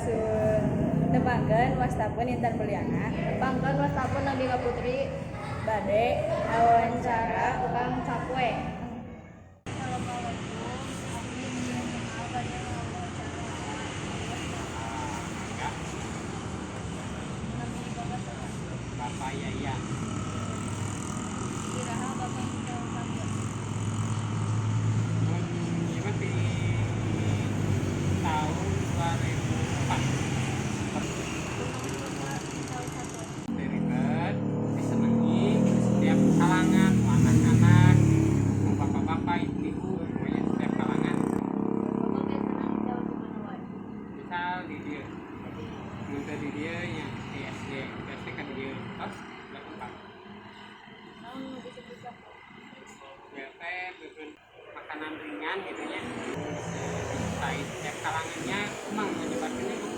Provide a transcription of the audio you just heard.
Sampurasun. Tepangkeun, wasta pun Intan Mulyana. Tepangkeun, wasta pun Nabila Putri. Bade wawancara tukang cakwe. Assalamualaikum. Abdi di SMA bade ngawawancara. Enggak. Nami Bapak saha? Bapak Yaya. Iraha Bapak nyicil cakwe? Mun ieu mah di tahun 2004. Kunaon Bapak nyicil cakwe? Ribet, disenangi setiap kalangan, mau anak-anak, mau bapak-bapak, ibu-ibu, pokoknya setiap kalangan. Bapak biasanya nyicil di mana wae? Misal di dieu, mun teu di dieu nya di SD, di SD kan di dieu, tos dua tempat. Naon nu disebut cakwe? BLT makanan ringan gitu nya, disukai setiap kalangannya, emang menyebarkannya.